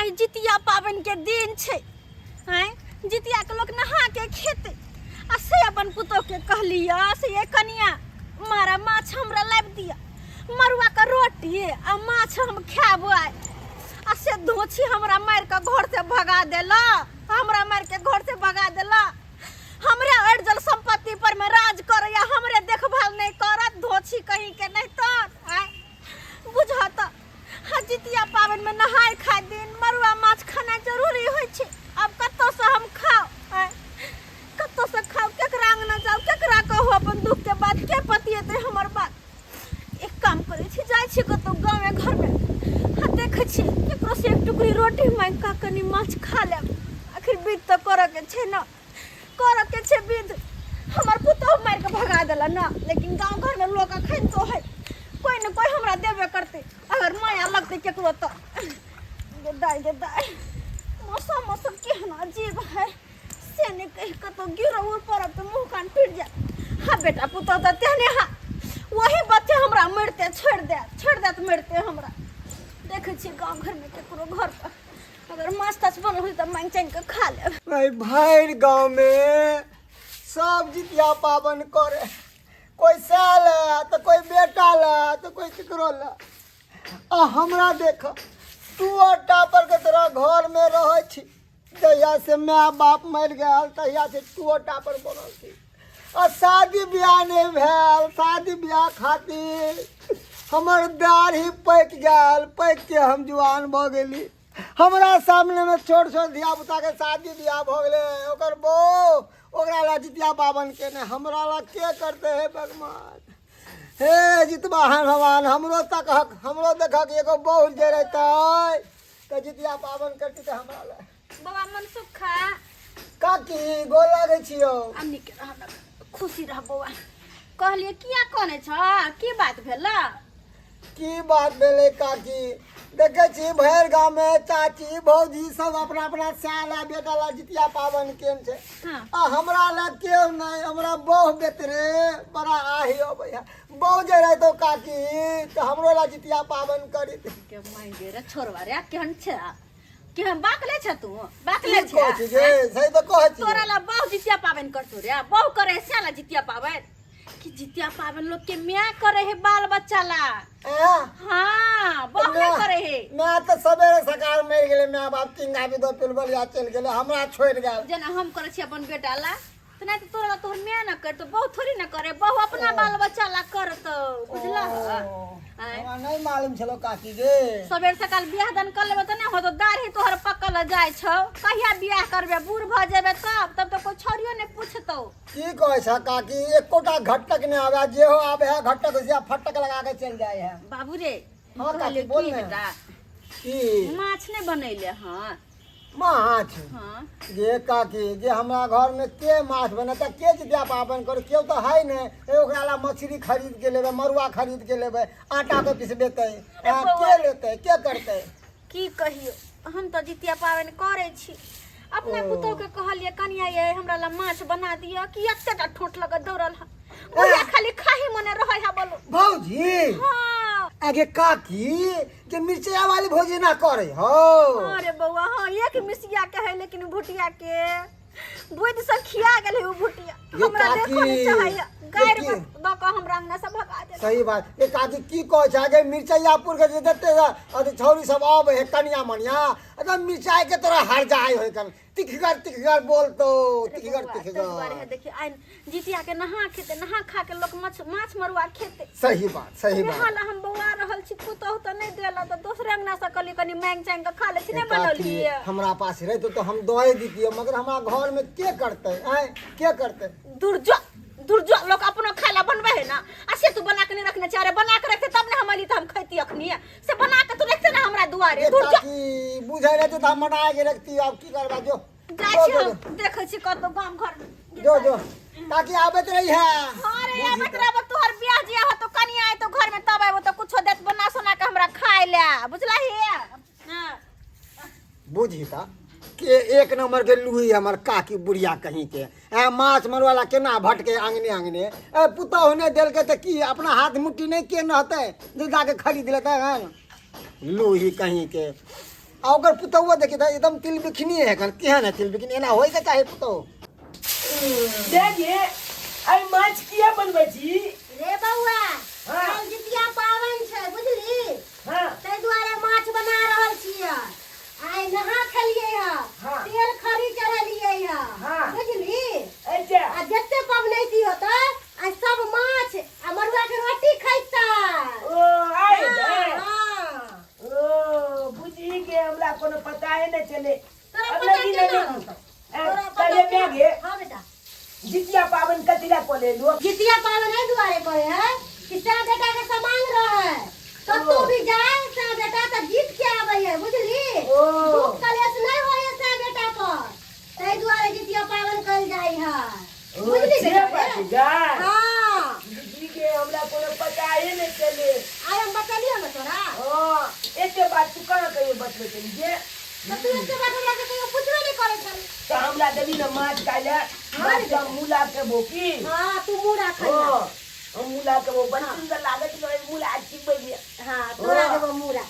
आइ जितिया पाबनि के दिन छै। आँय, जितिया के लोक नहा के खेतै। आ से अपन पुतोह के कहलियै से ये कनिया मारा माछ हमरा लाबि दिअ, मरुआ के रोटी आ माछ हम खायब आइ। आ से धोछी हमरा मारि के घर से भगा देला, हमरा मारि के घर से भगा देला। हमरे अर्जल संपत्ति पर में राज करैया, हमरे देखभाल नहीं करत, धोछी कहीं के नहीं तर। आँय बुझत, हाँ जितिया पाबनि में नहाय खाय दिन मरुआ माछ खाना जरूरी होइ छै। आब कतौ से हम खाउ? आँय कतौ से खाउ? केकरा अंगना जाउ? केकरा कहू अपन दुख के बात? के पतिएतै हमर बात? एक काम करै छी, जाइ छी कतौ गाँवे घरमे, हाँ देखै छी केकरो से एक टुकड़ी रोटी मांगि कऽ कनि माछ खा लेब। आखिर विध तऽ करऽ के छै ने, करऽ के छै विध। हमर पुतोहु मारि कऽ भगा देला ना, लेकिन गाँव घरमे लोक अखन तो है, कोइ ने कोइ हमरा देबे करतै अगर माया लगतै केकरो तऽ। गे दाइ, गे दाइ, मौसम मौसम केहन अजीब है से नहि कहि कतौ गिरो उड़ पड़ब तऽ मुँह कान टूटि जायत। हाँ बेटा पुतोहु तऽ तेहने, हाँ वही बच्चे हमरा मरिते छोड़ि देत, छोड़ि देत मरिते हमरा। देखै छियै गाँव घरमे केकरो घर पर अगर माछ ताछ बनल होई तऽ मांगि चांगि कऽ खा लेब। भाई भरि गाँव में सब जितिया पाबनि करे, कोई साल तऽ कोई बेटा ला तऽ कोई केकरो ला। आ हमरा देख, तू टापर के तोरा घर में रहै छी, जहिया से माय बाप मरि गेल तहिया से तू टापर बनल छी। आ शादी बियाह नहि भेल, शादी बियाह खातिर हमर दाढ़ी पाकि गेल, पाकि के हम जुआन भऽ गेली। हमरा सामने में छोट छोट धिया पुता के शादी बियाह भऽ गेलै, ओकर बहू ओकरा ला जितिया पाबनि केने, हमरा ला के करतै? हे भगवान, हे जितबा भगवान, हमरो तकहक, हमरो देखक, एगो बहू जे रहतै तऽ जितिया पाबनि करती तऽ हमरा ला। बाबा मनसुखा। काकी गोर लागै छियौ। आ नीक रह, खुशी रह बौआ। कहलियै किया कनै छ, की बात भेल? की बात भेलै काकी, देखै छी भरि गाँवमे चाची भौजी सब अपना अपना साल आ बेटा ला जितिया पाबनि केने छै। हाँ। आ हमरा लए केओ नहि, हमरा बहु बेतरे बड़ा आहि अबैया। बहु जे रहितौ काकी तऽ हमरो ला जितिया पाबनि करी। के मांगे रे छोरवा रे, केहन छै, केहन बाकले छ तू, बाकले की छ? कहै छी गे? सही तऽ कहै छी। तोरा ला बहु जितिया पाबनि करतो रे? बहु करे से ला जितिया पाबनि? कि जितिया पाबनि लोग के माय करे है बाल बच्चा ला। ऐं? हाँ, बहु नहीं करे है। माय तऽ सवेरे सकाल मरि गेलै, माय बाप चिंगा भी दो पिलबलिया चलि गेलै, हमरा छोड़ि गेल। जेना हम करै छी अपन बेटा ला, तऽ नहि तऽ तोरा ला तोहर माय न करतो, बहु थोड़ी न करे, बहु अपना बाल बच्चा ला करतो, बुझला? ओ, आँय। हमरा नहि मालूम छलो काकी गे। सबेर सकाल बियाह दान कर लेबे तऽ नहि होतो, दाढ़ी तोहर पकल जाइ छौ, कहिया बियाह करबे? बूढ़ भऽ जेबे तब, तब तऽ कोइ छौड़ियो नहि पूछतौ। की कहै छ काकी, एकोटा घटक नहि आबै, जेहो आबै है घटक से फटक लगा के चलि जाइ है। बाबू रे। हाँ, काकी, कहलियै बोल की ने। बेटा? की? माछ नहि बनैले? हँ माछ? हाँ। गे काकी, जे हमरा घर में के माछ बनेता, के जितिया पाबनि करू? केओ तऽ है नहि। ए, ओकरा ला मछली खरीद के लेबै, मरुआ खरीद के लेबै, आटा के पिसबेतै, अरे आ, बौआ के रे। लेतै, के करतै? की कहियो, हम तऽ जितिया पाबनि करै छी। अपना ओ। पुतोह के कहलियै कनिया ये हमरा ला माछ बना दिअ, कि एतेटा ठोंठ लग दौड़ल हँ बुढ़िया, खाली खाही मने रहै है। बोलो भौजी। हाँ। आगे काकी, जे मिर्चैया वाली भौजी ना करे हो? अरे बौआ, हाँ, एक मिसिया के है, लेकिन भुटिया के बुद्धि से खिया गेल है उ भुटिया। ये हमरा काकी, देखो नहीं चाहैया, गारि ये की? दऽ कऽ हमरा अंगना से भगा देल। सही बात। ए काकी, की कहै छै आगे मिर्चैयापुर के जे जते अथी छौरी सब अबै है कनिया मनिया, एकदम मिर्चाई के तोरा हर जाय होय कन, तिखगर तिखगर बोलतो, तिखगर बौआ, ताहि दुआरे है तिखगर। देखियौ आइ जितिया के नहा खेते, नहा खा के लोक माछ माछ मरुआ खेते। सही बात, सही वएह बात। ला हम बौआ रहल छी। पुतोहु तऽ नहि देला तऽ दोसरे अंगना से कहलियै कनि मांगि चांगि कऽ खा लै छी। नहि ए काकी, बनलियै। हमरा पास रहितो तऽ हम दए दितियै, मगर हमरा घर में के करतै? आँय, के करतै? दूर जो, दूर जो। लोक अपनो खाय ला बनबै है ना, आ से तू बना के नहीं रखने छै। अरे बना के रखते तब ने हम अली तऽ हम खैती अखनी, से बना के तू रखते ना हमरा दुआरे। ए दूर जो। काकी, बुझै रहते तऽ हम बना के रखती। आब की करबा, जो। जाइ जो, छी जो, हम, देखै छी कतौ गाम घर में। जो जो काकी, आबैत रही है। हाँ रे, आबैत रहब। तोहर बियाह जिया होतो, कनिया आयतो घर में तब आबो, तऽ कुछो देत बना सोना के हमरा खाय ले, बुझला हे? हाँ। बुझी ता के एक नंबर के लुही हमर काकी बुढ़िया कहीं के। ए माछ मरुआला केना भटके अंगने अंगने। ए पुतहु नहि देलकै तऽ की अपना हाथ मुट्ठी नहि के नहतै जे जाके खरीद लेतै? हन लुही कहीं के। आ ओकर पुतहुआ देखी तऽ एकदम तिल बिखनी है एखन केहन है तिल बिखनी एना होइके चाही पुतहु देखिए आई माछ किया बनबै छी रे बौआ हाँ। काल्हि जितिया पाबनि छै बुझली हाँ ताहि दुआरे माछ बना रहल छियै आइ नहा खेलियै हँ हाँ। तेल खरी चढ़ेलियै हँ हाँ। बुझली अच्छा आ जते पबनैती होतै आइ सब माछ आ मड़ुआ के रोटी खैतै ओ आइ हाँ, हाँ। ओ बुझी के हमरा कोनो पता है नहीं चले तोरा अब पता लगी केना नहीं रहतौ? तोरा पता पहले केना? मैं गे हाँ बेटा जितिया पावन कथिला को ले लो जितिया पावन एहि दुआरे करे है कि सै बेटा के समान रहे कतौ भी जाए सै बेटा तऽ जीत के आबै है बुझली ओ। दुख कलेश नहि होइ है सै बेटा पर ताहि दुआरे जितिया पावन कयल जाइ है ओ, बुझली से बेटा बात रे? जा हाँ बुझी के हमरा कोनो पता ही नहीं चले आइ हम बतलियौ ने तोरा हाँ एते बात तू कहाँ कहियो बतबै छली जे तऽ तू एते बात हमरा के कहियो पुछबे नहि करै छली तऽ हमरा देबी ने माछ खाइ लए माछ के मूला के बोकी हाँ तू मूड़ा खइहा हाँ हम मूला के बो बड़ सुंदर लागत रहे मूला चिबे में हाँ तोरा हाँ। देबो मूड़ा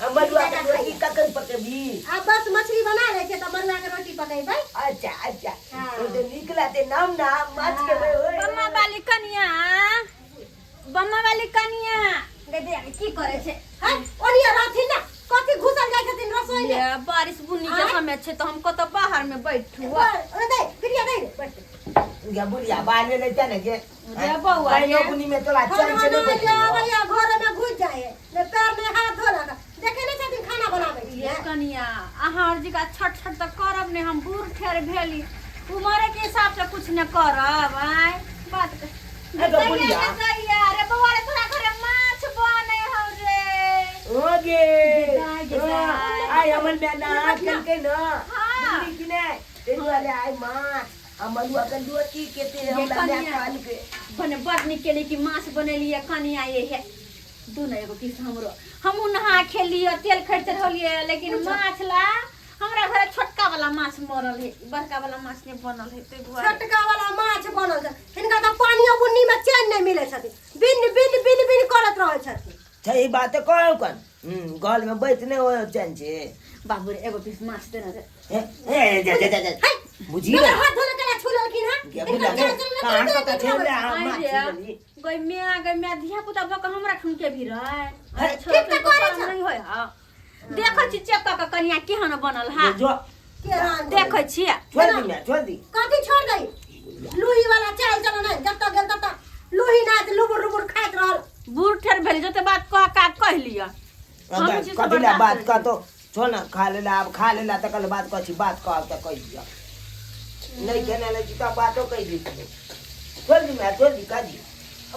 आ मरुआ के रोटी कखन पकेबी आ बस मछली बना लै छियै तऽ मरुआ के रोटी पकेबै अच्छा अच्छा हाँ। ओ तऽ नीक लागते नाम ना माछ के बे ओए बम्मा वाली कनिया बम्मा वाली कनिया गे दे की करे छै है ओनिया रहथिन ना कथी घुसल जाइ छथिन रसोई में ये बारिश बुन्नी के आँय? समय छै तऽ हम कतऽ बाहर में बैठू ओने दे बिटिया दे बैठ गे बुढ़िया बाहर ले जा ने गे रे बौआ रे। पानियो बुनी में तोरा चैन से खाना नहीं जे बैठियो आबैया घर में घुस जाए ने पैर में हाथ धोलक देखे नहीं छथिन खाना बनाबै ये छियै कनिया अहाँ आर जिका छठ छठ तऽ करब ने हम बूढ़ ठेर भेली उमरे के हिसाब से कुछ ने करब आय बात अरे दैया बुढ़िया। गे दैया रे बौआ रे तोरा घरे माछ बने हौ रे हो गे गे दाइ, गे दाइ। आइ हमर माय नहा खेलकै न हाँ। बुझली कि नहि ताहि दुआरे आइ माछ आ मलुआ के रोटी केते ये हमरा माय कनिया। कहलकै बने बड़ नीक केली कि माछ बनेलियै कनिया ये हे दू ने एगो पीस हमरो हमहूँ नहा खेलियै तेल खर्च चढ़ौलियै लेकिन माछ ला हमरा घरे छोटका वाला माछ मरल है बड़का वाला माछ नहीं बनल है ताहि दुआरे छोटका वाला माछ बनल छै हिनका तऽ पानियो बुन्नी में चैन नहीं मिलै छथिन बिन बिन बिन बिन करत रहै छथिन छै ई बात कहू कन घर में बैठ नहि हो चैन छै बाबू रे एगो पीस माछ देना रे ए ए जा जा जा जा है बुझी बगैर ने हाथ धोले केला छू लेलखिन हँ गे हिनकर बुझला चैन चलने कहाँ तुरंते कतऽ बैठ छेलै आबै अहाँ आइ माछ रे छुलली गई म्या गई म्या धिया पुता भऽ कऽ हमरा ठुन के भी रहे है, छोरा ठीक तऽ के करै काम छौ। नहीं होय हा देखै छी चेक कऽ कऽ कनिया केहन बनल हा जो केहन देखै छियै छोड़ दी मैं छोड़ दी कथी छोड़ दई लूही वाला चाल चलो नहीं जब तक गेल तब तक लूही नाच लुबुर लुबुर खाइत रहल बूढ़ ठेर भेल जते बात कह का कह लिअ हम ई चीज से कथी ला बर्दाश्त बात करै कह तो छोड़ ना खा लेला अब खा लेला तकर बाद कथी बात कह तऽ कहि दिअ नहीं खेने ले छी तऽ बातो कहि दी छोड़ दी मैं छोड़ दी कह दी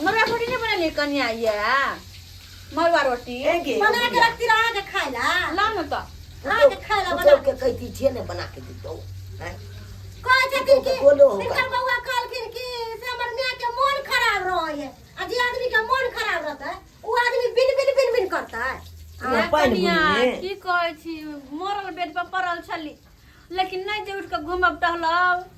मरुआ रोटी नहीं बनेलियै कनिया ये मरुआ रोटी ए गे बना के रखती रह अहाँके खाय ला लाउ ने तऽ अहाँके खाय ला बना के कहती छियै ने बना के दितौ हैं कहै छथिन कि बोलो होगा। हिनकर बौआ कहलखिन कि से हमर माय के मोन खराब रहै है आ जे आदमी के मोन खराब रहतै ओ आदमी बिन बिन बिन बिन करतै आ पानि कनिया बुनी में। की कहै छी मरल बेड पर पड़ल छली लेकिन नहीं जे उठ के घूमब टहलब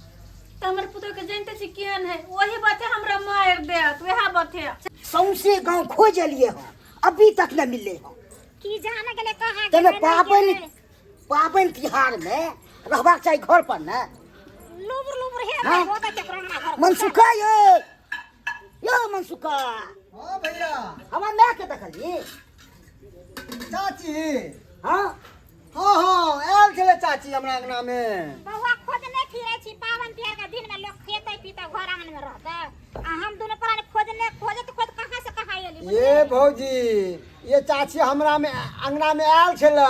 तऽ हमर पुतोह के जानिते छी केहन है वही बाते हमरा मारि देत वएह बाते सौंसे गांव खोजलिए हँ अभी तक न मिलले हँ की जाने गेलै कहाँ तमे गेलै, नहि पाबनि गेलै। पाबनि तिहार में रहबाक चाही घर पर ने लुबुर लुबुर हे हाँ? होता केकरो हमरा घर मनसुखा ये यो मनसुखा हाँ भैया हमर माय के देखली चाची हाँ हाँ हाँ आयल छलै चाची हमरा अंगना में बौआ खोजने फिरै छी पाबनि तिहार के दिन में लोग खेतै पीतै घर आंगन में रहतै आ हम दुनू प्राणी खोजने खोजत खोज कहाँ से कहाँ एली ये भौजी ये चाची हमरा में अंगना में आयल छलै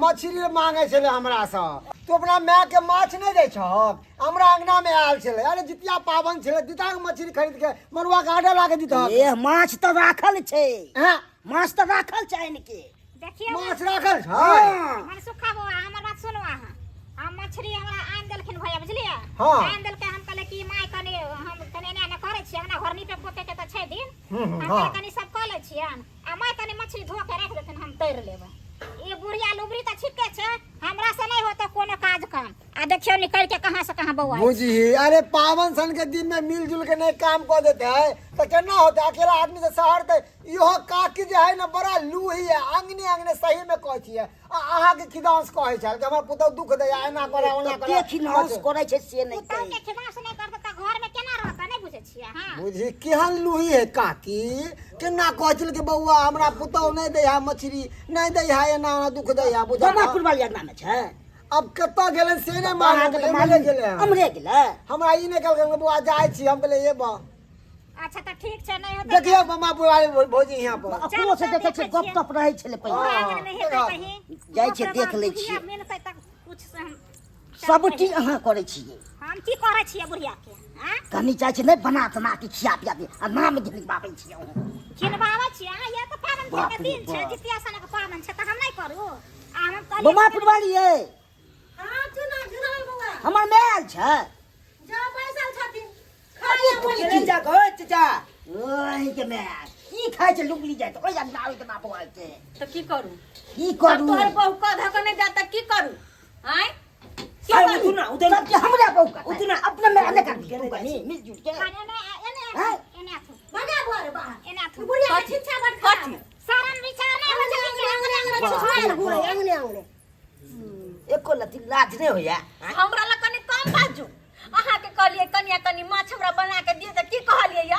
मछली मांगे छलै हमरा से तू अपना माय के माछ नहीं दै छहक हमरा अंगना में आयल छलै अरे जितिया पाबनि छलै दिता के मछली खरीद के मरुआ के आटा ला के दितहक ए माछ तऽ राखल छै हाँ माछ तऽ राखल छै आनि के देखियौ माछ राखल छै हाँ मनसुखा बौआ हमर बात सुनू अहाँ हम मछली हमरा आनि देलखिन भैया बुझलियै हाँ। आनि देलकै हम कहलियै कि माय कनि हम कनि एना एना करै छियै अंगना घर नीपे पोते के तऽ छै दिन हम्म, हम हाँ। कहलियै कनि सब कऽ लै छियनि आ माय कनि मछली धो के राखि देथिन हम तैर लेबै ई बुढ़िया लुबरी तऽ छिके छै हमरा से नहि होतै कोनो काज काम आ देखियौ देखियौ निकलि के कहाँ से कहाँ बौआ बुझी अरे पावन सन के दिन में मिलजुल के नहीं काम कर देते है तो केना होते अकेला आदमी से शहर ते इहो काकी जे है ना बड़ा लूही है अंगने अंगने सही में कहै छियै आ अहाँ के खिदांस कहै छल कि हमर पुतहु दुख दैया एना करा ओना तऽ करा के खिनाउस करै छै से नहि पुतहु कहै के खिलाफ नहि करतै तऽ घर में केना रहतै नहि बुझै छियै अहाँ बुझी केहन लूही है काकी केना कहै छल कि बौआ हमरा पुतहु नहि दै है मछली नहि दै है एना ओना दुख दै है बुझल दमापुर वाली अंगना में छै अब कतऽ गेलन से नहि अहाँके मालूम तऽ एम्हरे गेलै हन। अमरे गेलै हमरा ई नहि कहलकै बौआ जाइ छी हम कहलियै एबऽ अच्छा तऽ ठीक छै नहि होतै देखियौ मामा बुआरी भौजी यहाँ पर अपनो से देखै छियै गप तप रहै छलै पहिले पूरा आंगन में हेतै कहीं जाइ छियै, देख लै छियै। मिलतै तऽ कुछ से हम सब चीज अहाँ करै छियै हम की करै छियै बुढ़िया के आँ कनी चाहै छियै नहि बना तना के खिया पिया दे आ नाम घिनबाबै छियै अहाँ खिनबाबै छियै अहाँ ये तऽ पाबनि बाप के रे दिन छै बाप। जितिया सनक पाबनि छै तऽ हम नहि करू आ हम कहलियै बमा पुरवाली ये हाँ चुना चुना बौआ हमर माय आयल छै जा बैसल छथिन अरे कोन चचा कहो चचा ओहि के माय की खाइ छै लुगली जाइ तऽ ओहि अंगना ओहि के बाप आयल छै तऽ की करू की आब करू तोहर बहु कह धऽ कऽ नहि जा तऽ की करू आँय की अरे करू उठू ना उधर सबके हमरा बहु करतै। उतना। अपना माय नहि करबी तू कनी मिलजुल के एने एने हैं? एने आथू भगा घर बाहर एने आथू बुढ़िया के शिक्षा बड़ खराब कथी है। शरम विचार नहि होइ छै कि अंगने अंगने छुछुआयल घुरे अंगने अंगने एको लत्ती लाज नहि होइया हमरा लग कनि कम बाजू अहाँके कहलियै कनिया कनि माछ हमरा बना के दिअ तऽ की कहलियै या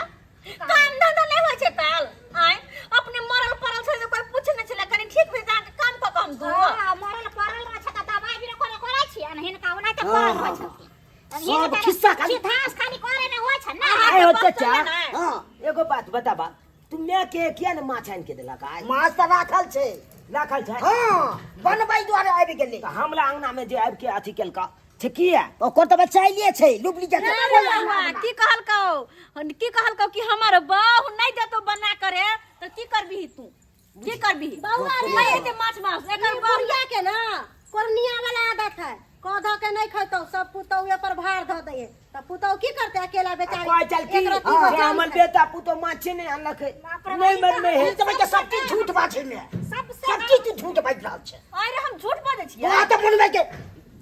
काम धंधा नहि होइ छै काल आँय अपने मरल पड़ल छै तऽ कोइ पूछे नहि छलै कनि ठीक भेल तऽ अहाँके काम कऽ कऽ हम दू हाँ, मरल पड़ल रहै छै तऽ दबाइ भी कोनो करै छियै ने हिनका ओनाहिते पड़ल रहै छथिन सब खिस्सा खाली- घास खाली करे में होइ छै ने आइ हो चचा हाँ एगो बात बताबा तू माय के किया ने माछ आनि के देलक आइ माछ तऽ राखल छै राखल छै हाँ बनबै दुआरे आबि गेलै तऽ हमला अंगना में जे आबि के अथी केलका से किया ओकर तऽ बच्चा छै लुबली जाके रे बौआ, की कहलकौ की कहलकौ कि हमर बहू नहि देतौ बना करे तऽ की करबिही तू की करबिही बौआ रे। नहि हेतै माछ मांस एकर ई बहू बुढ़िया के ना कोरनिया वाला आदत है कह धऽ के नहीं खैतौ सब पुतौए पर भार धऽ दैए तऽ पुतौ की करतै अकेला बेचारी कहै चल की एक रत्ती जे बचल हमर छै। बेटा पुतो माछे नहि आनलक है। नहि मनमे है ई तऽ बच्चा सब चीज झूठ बाजै मे सबसे सब चीज तू झूठ बाजि रहल छै अरे हम झूठ बाजै छियै तोरा तऽ मनमे के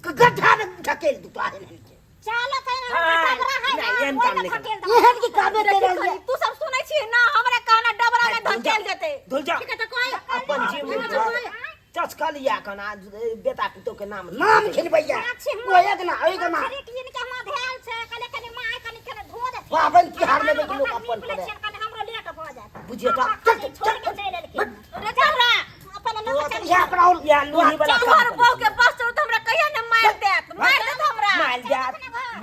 गड्ढा मे ढकेल दू तोरा एहन के चलो तऽ हाँ, डबरा है नहीं, ना एहन ओहिमे काम नहि धकेल दहो। एहन की कामे देखी दे रहल कनी, तू सब सुनै छियै ना हमरा कहना डबरा में धकेल देतै धुल जा ठीक है तऽ कोई अपन जीव चचकल या कना बेटा पुतो के नाम नाम खिलबैया माछी हम- ओए गना ओए गना मछली के इनके हमरा धेल छै कहले कनि माय कनि केना धो देथिन पाबनि तिहार मे हमरा लोक नीक अपन लै करे। छियनि, कनि हमरो लेट भऽ जायत बुझिए तऽ पापा खाली छोड़ि के चलि एलखिन रे चल अपन लऽ कऽ चलि इएह अपना और या लोही वाला तोहर बहू के बस चलू तऽ हमरा कहिया ने मारि देत मारि देत हमरा मारि जात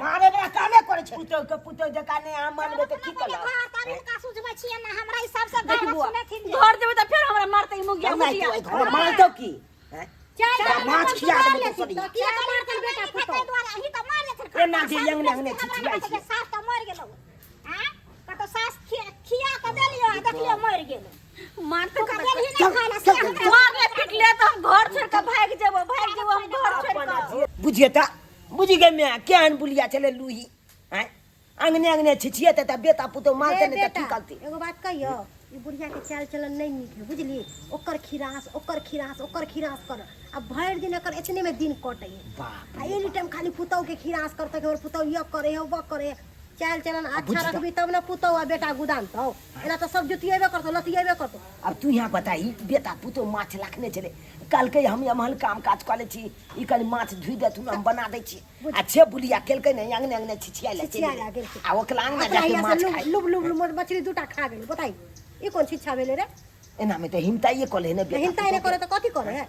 मारे वाला कामे करे छै पुतो के पुतो जकाँ नहि अहाँ मानबै तऽ की करब घर तब हिनका सुझबै छियै ने हमरा ई सबसँ देखी गलत बुआ सुनेथिन जे घर जेबै तऽ फेर हमरा मारतै ई मुगिया नहि मुगिया तू एहि घर मारतौ की हैं? चल तोरा माछ खिया देबै तो सरिया तऽ किया मारतै बेटा पुतौ ताहि दुआरे अहीं तऽ मारि लेथिन एना जे अंगने अंगने छिछियाइ छियै। सास तऽ मरि गेलौ आँय कतौ सास खिया कऽ देलियौ आ देखलियौ मरि गेलौ मारतै ओकरा देलही नहि खाय लए से हमरा मारले पिटले तऽ हम घर छोड़ि कऽ भागि जेबो भागि जेबो हम घर छोड़ि कऽ बुझिए तऽ बुझि गए मैं केहन बुलिया छलै लूही आँय अंगने अंगने छिछिएतै तऽ बेटा पुतहु मारतै हे नहि तऽ की बेटा करतै एगो बात कहियो ई बुढ़िया के चाल चलन नहीं नीक है बुझली ओकर खिरास ओकर खिरास ओकर खिरास कर आ भरि दिन एकर एतने में दिन कटे है बाप आ एनी टाइम खाली पुतहु के खिरास करते कि हमर पुतहु यह करे है वह करे है चाल चलन अच्छा रखबी तब ना पुतहु आ बेटा गुदानतौ एना तऽ सब जुतियेबे करतौ लतियेबे करतौ अब तू यहाँ बताही बेटा पुतहु माछ राखने छलै कहलकै हम एम्हर काम काज कऽ लै छी ई कनि माछ धोइ देथुन हम बना दै छी आ छे बुलिया केलकै ने अंगने अंगने छिछियाइ लए चलि छिछियाइ गेलै। लए गेल। आ ओकरा अंगना अपना जाके हियाँ से माछ लुब खाइ लुब लुब लुब मछली दूटा खा गेलै बताई ई कोन शिक्षा भेलै रे एनामे तऽ हिमताइए कऽ ले ने बेटा हिनता नहि पुतहु करे तऽ कथी करे है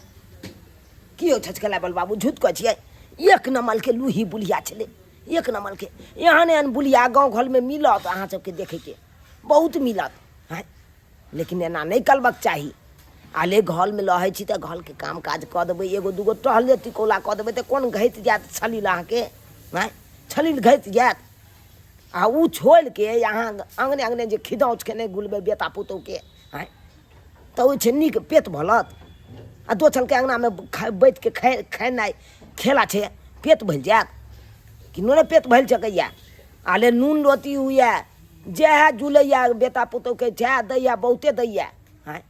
की यौ छचकला बल बाबू झूठ कहै छियै एक नमलके लूही बुलिया छलै एक नमलके एहन एहन बुलिया गाँव घरमे मिलत अहाँ सबके देखैके बहुत मिलत हँ लेकिन एना नहि करबाक चाही आले घरमे रहै छी तऽ घरके काम काज कऽ देबै एगो दूगो टहले टिकोला कऽ देबै तऽ कोन घटि जायत छलील अहाँके आँय छलील घटि जायत आ ओ छोड़िके अहाँ अङ्गने अङ्गने जे खिदौच केने गुलबै बेटा पुतहुके आँय तऽ ओ छै नीक पेट भरत आ दोसरके अङ्गनामे बैठके खेनाइ खेला छै पेट भरि जायत किन्नो नहि पेट भरि सकैए आले नून रोटी हुए जएह जुलैए बेटा पुतहुके जएह दैए बहुते दैए आँय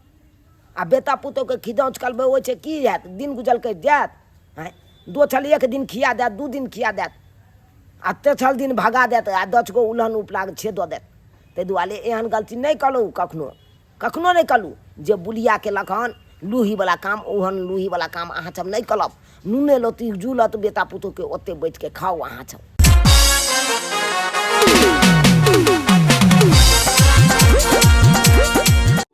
आ बेटा पुतहुके खिदौच करबै ओहिसँ की हैत दिन गुजर कटि जायत आँय दोछल एक दिन खिया देत, 2 दिन खिया देत, आ तेछल दिन भगा देत आ 10 गो उलहन उपलाग छे दऽ देत। ताहि दुआरे एहन गलती नहि करू, कखनो कखनो नहि करू जे बुलिया केलक हन लूहीवला काम, ओहन लूहीवला काम अहाँ सब नहि करब। नूने लोती जुलत बेटा पुतोहके ओते बैठके खाउ अहाँ सब।